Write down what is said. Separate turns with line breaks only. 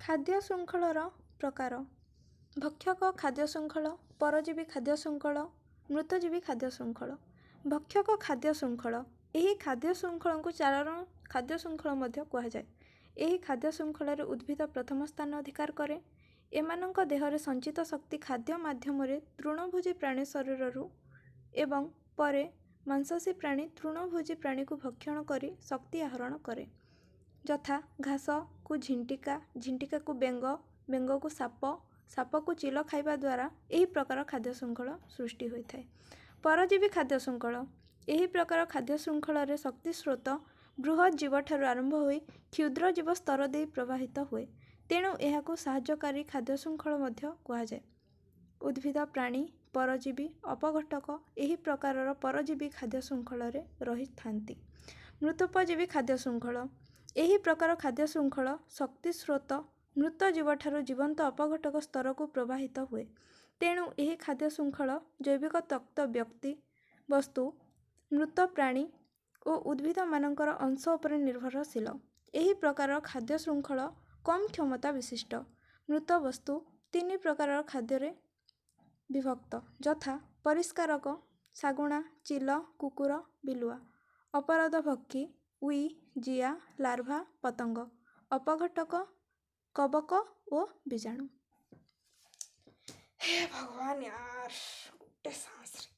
ଖାଦ୍ୟ ଶୃଙ୍ଖଳର ପ୍ରକାର: ଭକ୍ଷକ ଖାଦ୍ୟ ଶୃଙ୍ଖଳ, ପରଜୀବୀ ଖାଦ୍ୟ ଶୃଙ୍ଖଳ, ମୃତଜୀବୀ ଖାଦ୍ୟ ଶୃଙ୍ଖଳ। ଭକ୍ଷକ ଖାଦ୍ୟ ଶୃଙ୍ଖଳ: ଏହି ଖାଦ୍ୟ ଶୃଙ୍ଖଳକୁ ଚାରଣ ଖାଦ୍ୟ ଶୃଙ୍ଖଳ ମଧ୍ୟ କୁହାଯାଏ। ଏହି ଖାଦ୍ୟ ଶୃଙ୍ଖଳରେ ଉଦ୍ଭିଦ ପ୍ରଥମ ସ୍ଥାନ ଅଧିକାର କରେ। ଏମାନଙ୍କ ଦେହରେ ସଞ୍ଚିତ ଶକ୍ତି ଖାଦ୍ୟ ମାଧ୍ୟମରେ ତୃଣଭୋଜୀ ପ୍ରାଣୀ ଶରୀରରୁ ଏବଂ ପରେ ମାଂସାଶୀ ପ୍ରାଣୀ ତୃଣଭୋଜୀ ପ୍ରାଣୀକୁ ଭକ୍ଷଣ କରି ଶକ୍ତି ଆହରଣ କରେ। ଯଥା, ଘାସକୁ ଝିଣ୍ଟିକା, ଝିଣ୍ଟିକାକୁ ବେଙ୍ଗ, ବେଙ୍ଗକୁ ସାପ, ସାପକୁ ଚିଲ ଖାଇବା ଦ୍ୱାରା ଏହି ପ୍ରକାର ଖାଦ୍ୟ ଶୃଙ୍ଖଳ ସୃଷ୍ଟି ହୋଇଥାଏ। ପରଜୀବୀ ଖାଦ୍ୟ ଶୃଙ୍ଖଳ: ଏହି ପ୍ରକାର ଖାଦ୍ୟ ଶୃଙ୍ଖଳରେ ଶକ୍ତି ସ୍ରୋତ ବୃହତ୍ ଜୀବଠାରୁ ଆରମ୍ଭ ହୋଇ କ୍ଷୁଦ୍ର ଜୀବ ସ୍ତର ଦେଇ ପ୍ରବାହିତ ହୁଏ। ତେଣୁ ଏହାକୁ ସାହାଯ୍ୟକାରୀ ଖାଦ୍ୟ ଶୃଙ୍ଖଳ ମଧ୍ୟ କୁହାଯାଏ। ଉଦ୍ଭିଦ, ପ୍ରାଣୀ, ପରଜୀବୀ, ଅପଘଟକ ଏହି ପ୍ରକାରର ପରଜୀବୀ ଖାଦ୍ୟ ଶୃଙ୍ଖଳରେ ରହିଥାନ୍ତି। ମୃତୋପଜୀବୀ ଖାଦ୍ୟ ଶୃଙ୍ଖଳ: ଏହି ପ୍ରକାର ଖାଦ୍ୟ ଶୃଙ୍ଖଳ ଶକ୍ତି ସ୍ରୋତ ମୃତ ଜୀବଠାରୁ ଜୀବନ୍ତ ଅପଘଟକ ସ୍ତରକୁ ପ୍ରବାହିତ ହୁଏ। ତେଣୁ ଏହି ଖାଦ୍ୟ ଶୃଙ୍ଖଳ ଜୈବିକ ତ୍ୟକ୍ତ ବ୍ୟକ୍ତି ବସ୍ତୁ, ମୃତ ପ୍ରାଣୀ ଓ ଉଦ୍ଭିଦମାନଙ୍କର ଅଂଶ ଉପରେ ନିର୍ଭରଶୀଳ। ଏହି ପ୍ରକାରର ଖାଦ୍ୟ ଶୃଙ୍ଖଳ କମ୍ କ୍ଷମତା ବିଶିଷ୍ଟ। ମୃତ ବସ୍ତୁ ତିନି ପ୍ରକାରର ଖାଦ୍ୟରେ ବିଭକ୍ତ, ଯଥା, ପରିଷ୍କାରକ ଶାଗୁଣା, ଚିଲ, କୁକୁର, ବିଲୁଆ; ଅପରାଧଭକ୍ଷୀ ଉଇ, ଜିଆ, ଲାର୍ଭା, ପତଙ୍ଗ; ଅପଘଟକ କବକ ଓ ବୀଜାଣୁ। ହେ ଭଗବାନ ୟାର, ଗୋଟେ ସାହସରେ।